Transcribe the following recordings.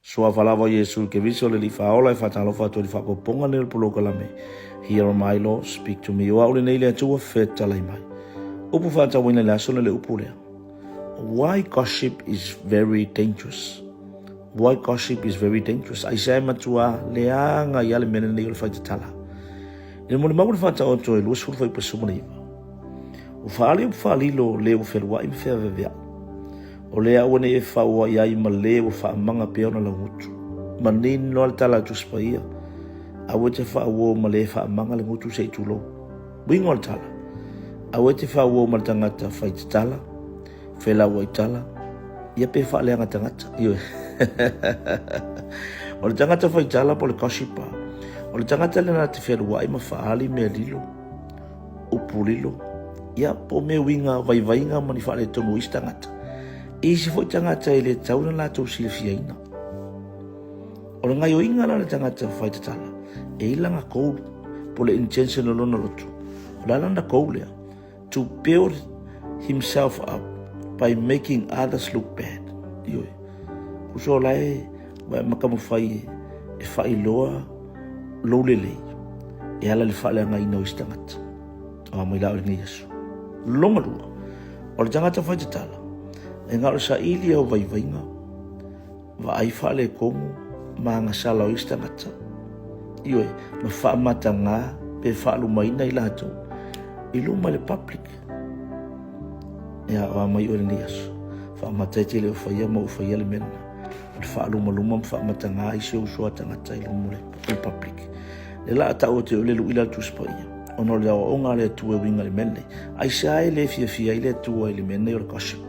Suafa lava o Iesu i Keriso le Alii Faaola e faatalofa atu ai i le faaopoopoga lenei o le polokalame Here am I Lord, Speak to me. O au lenei le Atua, fetalai mai. Upu faatauaina i le aso lenei le upu lea. Why gossip is very dangerous. Why gossip is very dangerous. Aisea e matua leaga ai le mea lenei o le faitatala. I le molimau o le faataoto e 20 fuaiupu 19. Ua faaali upu faalilo le ua feluai ma feaveaveai. O le aua nei e fauai ai ma le ua faamaga pea ona laugutu. Manino lava le tala a le Tusi Paia, Aua e te faauo ma le e faamaga le gutu se i tulou. Uiga o le tala, Aua e te faauo ma le tagata fai tatala, felauai tala, ia pe faaleaga tagata. Ioe. O le tagata fai tala po o le gossiper, o le tagata lena na te feluai ma faaali mea lilo, upu lilo, ia, po o mea uiga vaivaiga ma ni faaletonu o isi tagata. I isi foi tagata e le tatau ona latou silafiaina. O le gaioiga la a le tagata fai tatala, e i lana goal, po o le intention o lona loto. O le a lana goal lea? To build himself up by making others look bad. Ioe. Kuso o la e ua e matamafai e faailoa lou lelei e ala i le faaleagaina o isi tagata. O a mai la o lenei aso. Lona lua, o le tagata fai tatala, e na o le saili ia o vaivaiga, vaai faaletonu ma agasala o isi tagata. Ioe, ma faamatagā pe faalumaina i latou i luma i le public. Ia, o a mai oe lenei aso. Faamata e te le o faia ma ou faia le mea lena. O le faalumaluma ma faamatagā isi ou uso a tagata i luma o le public. Lea la a tau atu ai o le lui la le Tusi Paia, ona o le aoaoga a le Atua e uiga i le mea lenei. Aisea e le fiafia ai le Atua i le mea lenei o le gossip?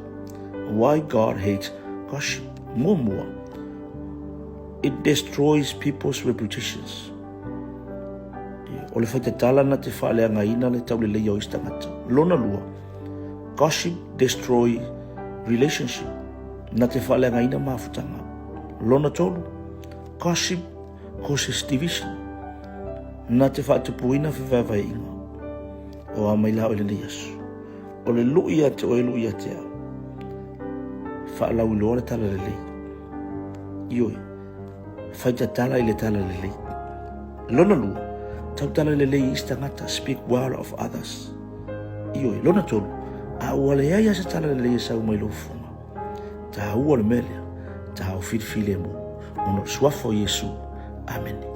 Why God hates gossip? Muamua, it destroys people's reputations. O le faitatala na te faaleagaina le tauleleia o isi tagata. Lona lua, gossip destroy relationship. Na te faaleagaina mafutaga. Lona tolu, gossip causes division. Na te faatupuina fevaevaeaiga. O a mai la oe lenei aso. O le lui ia te oe, lui ia te au. Faalauiloa le tala lelei. Ioe. Faitatala i le tala lelei. Lona lua, tautala lelei i isi tagata, speak well of others. Ioe, lona tolu, a ua leai lava se tala lelei e sau mai lou fofoga, taua le mea lea, taofilifilemu, ona o le suafa o Iesu. Amene.